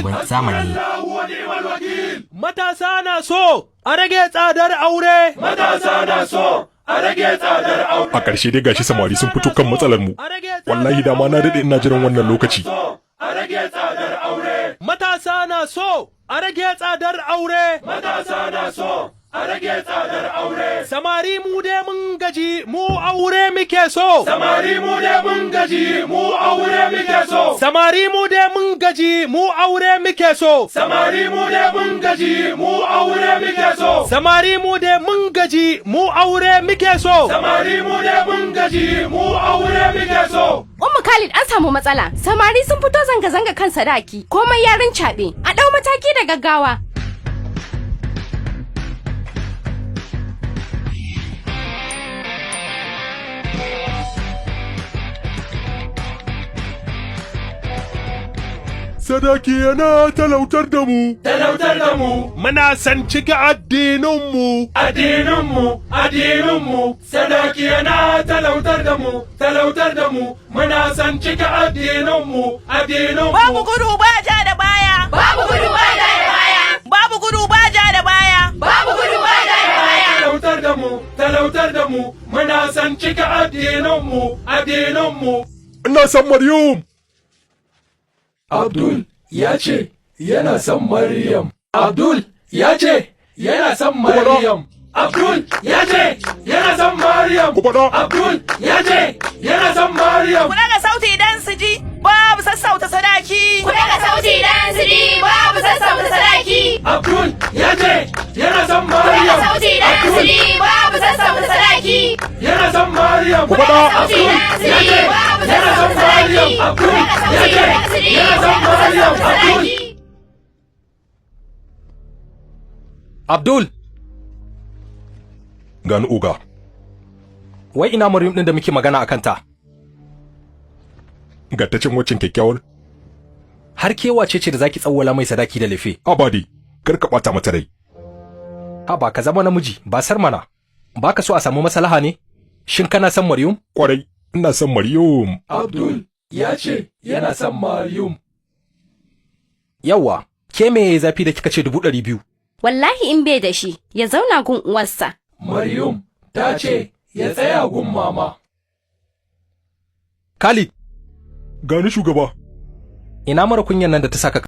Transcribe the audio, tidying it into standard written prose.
Zamani. Matasa na so a rage tsadar aure. Matasa na so a rage tsadar aure. A ƙarshe dai gashi samari sun fito kan matsalar mu. A rage tsadar Wallahi dama na daɗe ina jiran wannan lokaci. So a rage tsadar aure. Matasa na so a rage tsadar aure. Matasa na so a rage tsadar aure. Samari mu dai mun gaji, mu aure muke so. Samari mu dai mun gaji, mu aure muke so. Samari mu dai mun gaji, mu aure muke so. Samari mu dai mun gaji, mu aure muke so. Samari mu dai mun gaji, mu aure muke so. Samari mu dai mun gaji, mu aure muke so. Ummu Khalid, an samu matsala. Samari sun fito zanga-zanga kan sadaki. Komai ya rincaɓe. A ɗau mataki da gaggawa. Sadaki yana talautar da mu. Talautar da mu. Muna san cika addininmu. Addininmu, addininmu, sadaki yana talautar da mu, talautar da mu, muna san cika addininmu, addininmu. Babu gudu ba ja da baya. Babu gudu ba ja da baya. Babu gudu ba ja da baya. Babu gudu ba ja da baya. Talautar da mu, talautar da mu, muna san cika addininmu, addininmu. Ina son Maryam. Abdul ya ce yana son Maryam. Abdul ya ce yana son Maryam. Abdul ya ce yana son Maryam. Ku faɗa. Abdul ya ce yana son Maryam. Ku daga sauti dan su ji, babu sassauta sadaki. Ku daga sauti dan su ji, babu sassauta sadaki. Abdul ya ce yana son Ku daga Maryam. sauti dan su ji, babu sassauta sadaki. Yana son Maryam. Ku faɗa. Sauti dan su Ya ji, ce babu yana son sassauta sadaki. Maryam. Abdul Ku daga ya sauti ce dan su ji, yana son babu Maryam. sassauta Abdul sadaki. Abdul, Gani, oga. Wai ina Maryam din da muke magana a kanta? Ga ta can, waccan kyakkyawar. Har ke wace ce da zaki tsawwala mai sadaki da lefe? Abadi, kar ka ɓata mata rai. Ha ba, ka zama namiji, ba sar mana. Ba ka so a samu maslaha ne? Shin kana son Maryam? Kwarai, ina son Maryam. Abdul ya ce yana son Maryam. Yawwa, ke me zafi da kika ce 200,000? Wallahi in bai da shi, ya zauna gun uwarsa. Maryam ta ce ya tsaya gun mama. Khalid, Gani, shugaba. Ina mara kunyan nan da ta saka